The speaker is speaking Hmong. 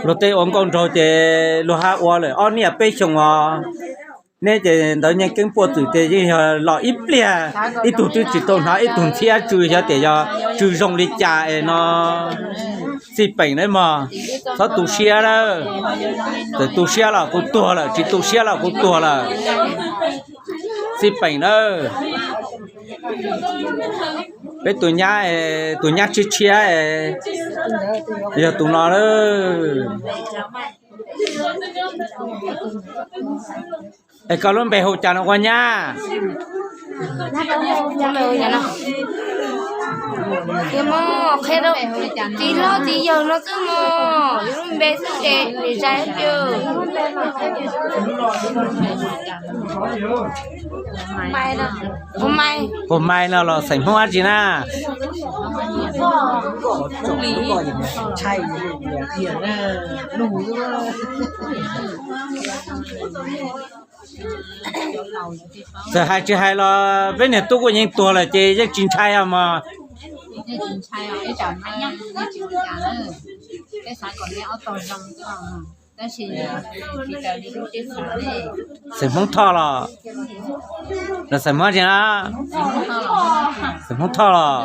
Luag tej ua nkauj nraug ces luag hab ua lawm ob niaj peb xyoos os. Neb ces ntawd nyeej keeb puaj twm ces yeej yog los ib pliag, ib tug twb tsis tau hnov ib tug ntxhiab tsw, xyov tias yog tsw zoo li cas es no. Xij peem nawb mog, txhob tu siab lawm. Txawm tu siab los kuv tuag lawm, tsis tu siab los kuv tuag lawm. Xij peem nawb. Peb tus nyab, tus nyab tshiab tshiab yog tus no lawm. Es koj lub npe hu cas no koj nyab? Tsis hlob tsis yawg no xwb mog, yus lub npe xwb ces nws zais tiag. Hu Mai no los xeem Hmoob dab tsi na? Txawm hais tsis hais los peb niag tub kuj yeej tuag lawm ces yeej tsis ntshai os mog. Xeem Hmoob Thoj los? Los xeem Hmoob tsi na? Xeem Hmoob Thoj los?